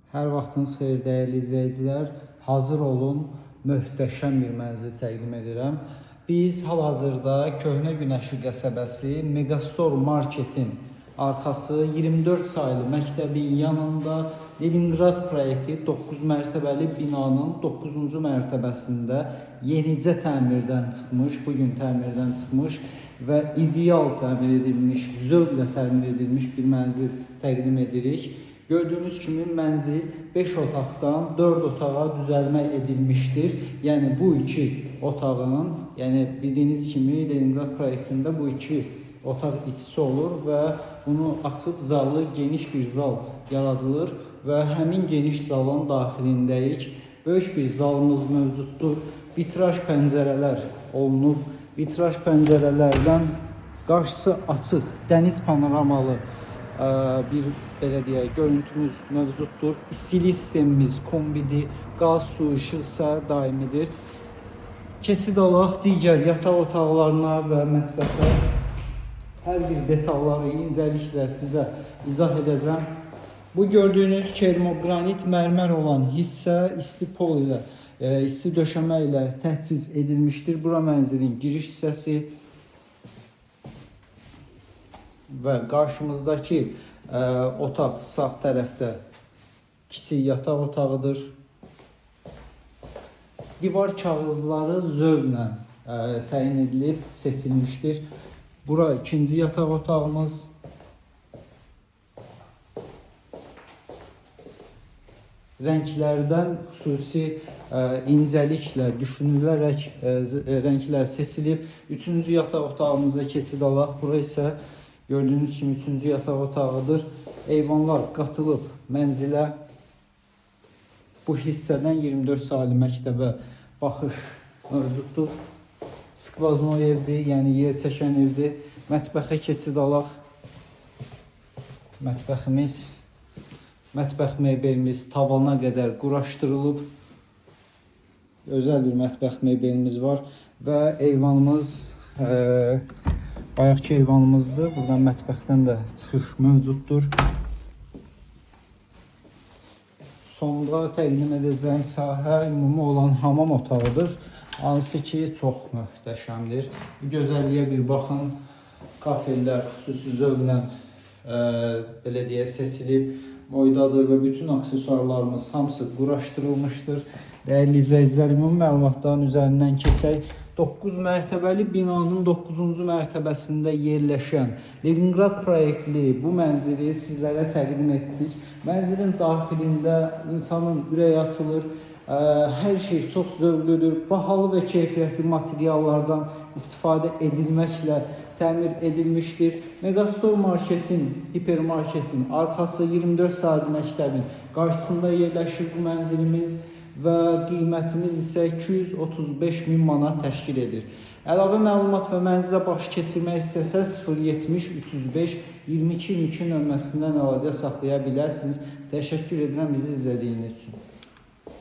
Hər vaxtınız xeyir dəyərli izləyicilər. Hazır olun, möhtəşəm bir mənzil təqdim edirəm. Biz hal-hazırda Köhnə Günəşli qəsəbəsi Megastor marketin arxası 24 saylı məktəbin yanında Leningrad proyekti 9 mərtəbəli binanın 9-cu mərtəbəsində yenicə təmirdən çıxmış, bu gün təmirdən çıxmış və ideal təmir edilmiş, zövqlə təmir edilmiş bir mənzil təqdim edirik. Gördüyünüz kimi mənzil 5 otaqdan 4 otağa düzəlmə edilmişdir. Yəni bu iki otağın, yəni bildiyiniz kimi Leningrad proyektində bu iki otaq iç-içə olur və bunu açıb zalı geniş bir zal yaradılır və həmin geniş zalın daxilindəyik. Böyük bir zalımız mövcuddur. Vitraj pəncərələr olunub. Vitraj pəncərələrdən qarşısı açıq, dəniz panoramalı bir belə deyək, görüntümüz mövcuddur. İstilik sistemimiz kombidir, qaz, su, işıq isə daimidir. Keçid alaq digər yataq otaqlarına və mətbəxə. Hər bir detalları incəliklə sizə izah edəcəm. Bu gördüyünüz kermoqranit mərmər olan hissə isti pol ilə, isti döşəmə ilə təchiz edilmişdir. Bura mənzilin giriş hissəsi və qarşımızdakı otaq sağ tərəfdə kiçik yataq otağıdır. Divar kağızları zövqlə təyin edilib, seçilmişdir. Bura ikinci yataq otağımız. Rənglərdən xüsusi incəliklə düşünülərək rənglər seçilib. Üçüncü yataq otağımıza keçid alaq. Bura isə gördüyünüz kimi üçüncü yataq otağıdır. Eyvanlar qatılıb mənzilə. Bu hissədən 24 saylı məktəbə baxış mövcuddur. Skvaznoy evdir, yəni yer çəkən evdir. Mətbəxə keçid alaq. Mətbəximiz, mətbəx mebelimiz tavana qədər quraşdırılıb. Özəl bir mətbəx mebelimiz var və eyvanımız bayaqki eyvanımızdır. Buradan mətbəxdən də çıxış mövcuddur. Sonda təqdim edəcəyim sahə ümumi olan hamam otağıdır. Hansı ki çox möhtəşəmdir. Bu gözəlliyə bir baxın. Kafellər xüsusi zövqlə belə deyək seçilib, boydadır və bütün aksesuarlarımız hamısı quraşdırılmışdır. Dəyərli izləyicilər, ümumi məlumatların üzərindən keçək. 9 mərtəbəli binanın 9-cu mərtəbəsində yerləşən Leningrad proyektli bu mənzili sizlərə təqdim etdik. Mənzilin daxilində insanın ürəyi açılır. Hər şey çox zövqlüdür. Bahalı və keyfiyyətli materiallardan istifadə edilməklə təmir edilmişdir. Megastor marketin, hipermarketin arxası 24 saat məktəbin qarşısında yerləşir bu mənzilimiz və qiymətimiz isə 235 min manat təşkil edir. Əlavə məlumat və mənzilə baş keçirmək istəsəz 070 305 22 22 nömrəsindən əlaqə saxlaya bilərsiniz. Təşəkkür edirəm bizi izlədiyiniz üçün.